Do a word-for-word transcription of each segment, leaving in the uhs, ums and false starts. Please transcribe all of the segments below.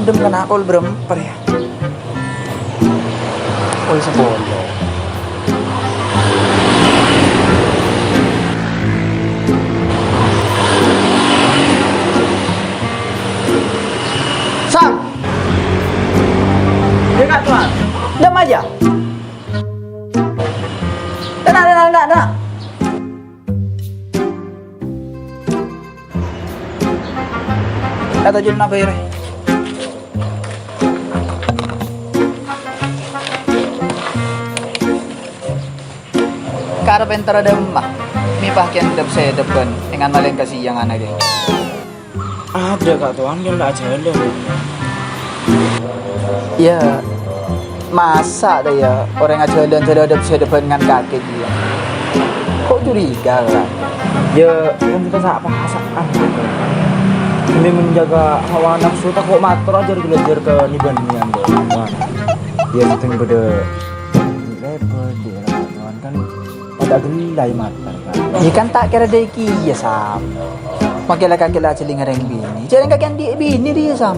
Kol bârâmpa rèya? Kol sapolo. Sam! Iyâ, Ka' Towan. Dâm aja. Tenang, tenang, tenang, tenang. Kata Jun apa ya, Reh? Karo pènter dâ' emma. Mè' pakèyan dâp-sèdâp bân èngan malèng ka sèyang ana' ghi. Adâ', Ka' Towan, kan la ajhâlân. Iyâ, masa' ta' iyâ orèng ajhâlân jârèya dâp-sèdâp bân èngan kakè jiyâ? Ko' curiga, Ka'? Iyâ, kan kita sa'-pasa'an. Sambil menjaga hawa nafsu, tako' mator ajhâr-ghâlâjhâr ka ni-bânniyân, Ka' Towan. Iyâ, sèttèng bâdâ lebât, iyâ, Ka' Towan, kan. Padâ ghellâ' mator, Ka'. Iyâ kan ta' kèra dâ' kèya, Sam. Makè la kakè la ajhâlân rèng binè. Jhâ' rèng kakè andi' binè rèya, Sam.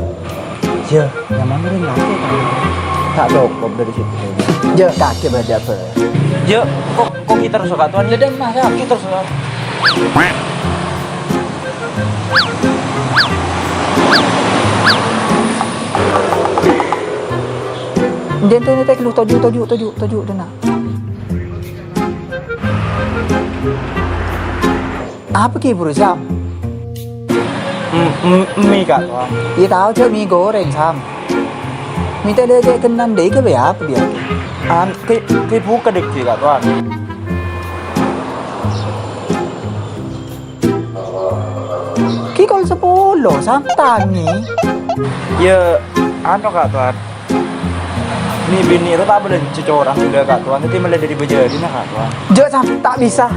Iyâ, nyamana rèng kakè, Ka'. Ta' cokop dâri sèttong. Jhâ' kakè bâdâ bâ. Iyâ, ko', ko' kita terus, Ka' Towan. Iyâ, dâ' emma, Sam. Kita terus, Ka'. Ḍinto nèka lu, toju', toju', toju', toju', dâna. Apa ghi' buru, Sam? M-, m-, mi, Ka' Towan. Iyâ tao, jhâ' mi gorèng, Sam. Mi tè lè cè' kennan dâi' ghâbây apa, Biya? An, kè, kè bhuka dâgghi', Ka' Towan. Ghi' kol sapolo, Sam, tangè. Iyâ, anu, Ka' Towan. Mi binè ro ta' abhâlânjhâ corang ghellâ', Ka' Towan. Dhâddhi mellè dâri bâjârina, Ka' Towan. Jhâ', Sam, ta' bisa.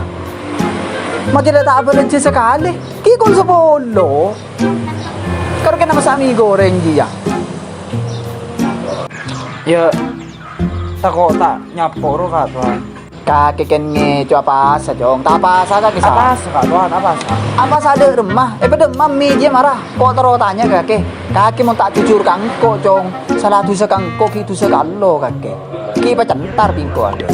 Makè la ta' abhâlânjhâ sakalè. Ghi' kol sapolo. Karo kèna massa' mi gorèng jiyâ. Iyâ, tako' ta' nyapo' ro, Ka' Towan. Kakè kèng ngèco apasa, Cong? Ta' apasa kakè, Sam? Apasa, Ka' Towan, apasa? Apasa dâ' remma? È, padâ emma mi jiyâ mara. Ko' terro tanya kakè. Kakè mon ta' jujur ka engko', Cong. Sala dhusa ka engko' ghi' dhusa ka Allah kakè. Ghi' pacèntar bi' engko' adâ'.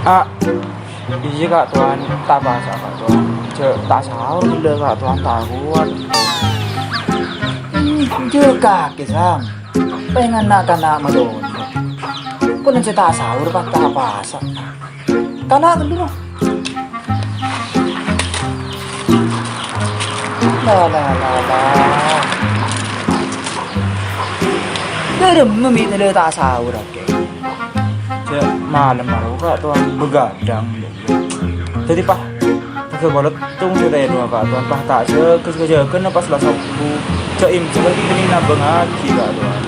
Ah, iyâ, Ka' Towan, ta' apasa, Ka' Towan. Jhâ' ta' saor ghellâ', Ka' Towan, ta' kowat. Ih, jhâ' kakè, Sam. Pèngen na'-kana' malolo. Kono sè ta' saor, pas ta' apasa. Kana' ghâllu, Bang. La, la, la, la. Dâremma mè' tellâ ta' saor, kakè. Jhâ' malem maro, Ka' Towan, begadang. Dhâddhi, pas, pas bâlât Tong sè tèno, Ka' Towan, pas ta' jâgâ, jâgâna pas la sobbhu. Jhâ' imsak, kènè' nabângngaghi, Ka' Towan.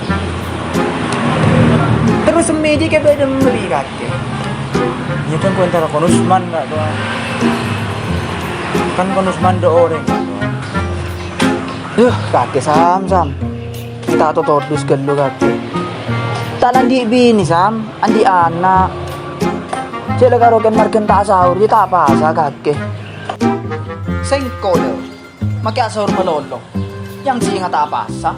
Terros semmè jiyâ kè bâdâ mèlè kakè. Iyâ, kan, ko' èntara Kon Usman, Ka' Towan. Kan Kon Usman dâ' orèng, Ka' Towan. Duh, kakè, Sam, Sam. Ta' totodus ghâllu, kakè. Ta' andi' binè, Sam. Andi' ana'. Jhâ' la karo kèng marghâna ta' saor, iyâ ta' apasa, kakè. Sèngko', lho. Makè asaor malolo. Yang sènga' ta' apasa.